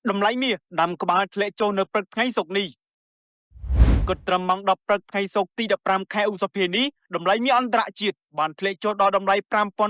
តម្លៃមាសដាំក្បាលធ្លាក់ចុះនៅព្រឹកថ្ងៃសុក្រនេះគិតត្រឹមម៉ោង10ព្រឹកថ្ងៃសុក្រទី15ខែឧសភានេះតម្លៃមាសអន្តរជាតិបានធ្លាក់ចុះដល់តម្លៃ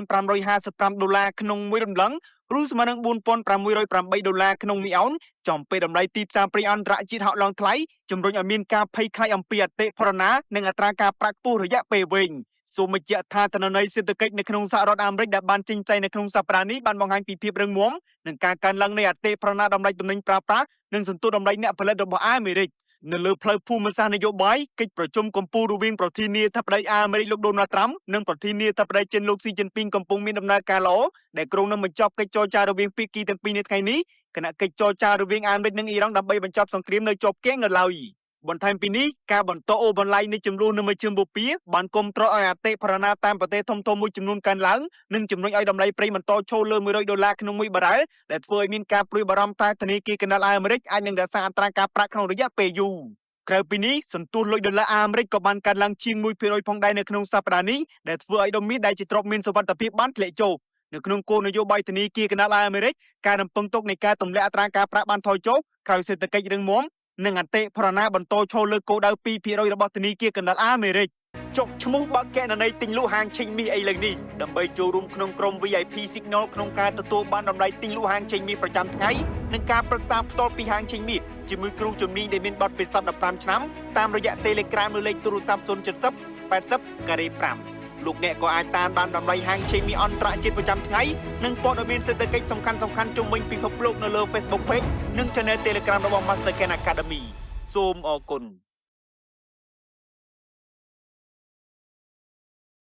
5555ដុល្លារក្នុងមួយតម្លឹងឬស្មើនឹង4608ដុល្លារក្នុងមួយអោនចំពេលតម្លៃទីផ្សារប្រេងអន្តរជាតិហក់ឡើងថ្លៃជំរុញឲ្យមានការភ័យខ្លាចអំពីអតិផរណានិងអត្រាការប្រាក់ខ្ពស់រយៈពេលវែងសូមបញ្ជាក់ថាទិន្នន័យសេដ្ឋកិច្ចនៅក្នុងសហរដ្ឋអាមេរិកដែលបានចេញផ្សាយនៅក្នុងសប្តាហ៍នេះបានបង្ហាញពីភាពរឹងមាំនិងការកើនឡើងនៃអតិផរណាតម្លៃទំនិញប្រើប្រាស់និងសន្ទុះតម្លៃអ្នកផលិតរបស់អាមេរិកនៅលើផ្លូវភូមិសាស្ត្រនយោបាយកិច្ចប្រជុំកំពូលរវាងប្រធានាធិបតីអាមេរិកលោកដូណាល់ត្រាំនិងប្រធានាធិបតីចិនលោកស៊ីជីនពីងកំពុងមានដំណើរការល្អដែលគ្រោងនឹងបញ្ចប់កិច្ចចរចារវាងភាគីទាំងពីរនៅថ្ងៃនេះខណៈកិច្ចចរចារវាងអាមេរិកនិងអ៊ីរ៉ង់ដើម្បីបញ្ចប់សង្គ្រាមនៅជាប់គាំងនៅឡើយបន្ថែមពីនេះការបន្តអូសបន្លាយនៃជម្លោះនៅមជ្ឈិមបូព៌ាបានគាំទ្រឲ្យអតិផរណាតាមប្រទេសធំៗមួយចំនួនកើនឡើងនិងជំរុញឲ្យតម្លៃប្រេងបន្តឈរលើ100ដុល្លារក្នុងមួយបារ៉ែលដែលធ្វើឲ្យមានការព្រួយបារម្ភថាធនាគារកណ្ដាលអាមេរិកអាចនឹងរក្សាអត្រាការប្រាក់ក្នុងរយៈពេលយូរក្រៅពីនេះសន្ទុះលុយដុល្លារអាមេរិកក៏បានកើនឡើងជាង1%ផងដែរនៅក្នុងសប្តាហ៍នេះដែលធ្វើឲ្យដុំមាសដែលជាទ្រព្យមានសុវត្ថិភាពបានធ្លាក់ចុះនៅក្នុងគោលនយោបាយធនាគារកណ្ដាលអាមេរិកការរំពឹងទុកនៃការទម្លាក់អត្រាការប្រាក់បានថយចុះក្រោយសេដ្ឋកិច្ចរឹងមាំនិងអតិផរណាបន្តឈរលើគោលដៅ2%របស់ធនាគារកណ្ដាលអាមេរិកចុះឈ្មោះបើកកណន័យទិញលក់ហាងឆេងមាសឥឡូវនេះដើម្បីចូលរួមក្នុងក្រុម VIP Signal ក្នុងការទទួលបានតម្លៃទិញលក់ហាងឆេងមាសប្រចាំថ្ងៃនិងការប្រឹក្សាផ្ទាល់ពីហាងឆេងមាសជាមួយគ្រូជំនាញដែលមានបទពិសោធន៍15ឆ្នាំតាមរយៈ Telegram នៅលេខទូរស័ព្ទ070 80ការ៉េ5លោកអ្នកក៏អាចតាមដានតម្លៃហាងឆេងមាសអន្តរជាតិប្រចាំថ្ងៃនិងព័ត៌មានសេដ្ឋកិច្ចសំខាន់ៗជុំវិញពិភពលោកនៅលើ Facebook Page និង Channel Telegram របស់ Master Ken Academy សូមអរគុណ។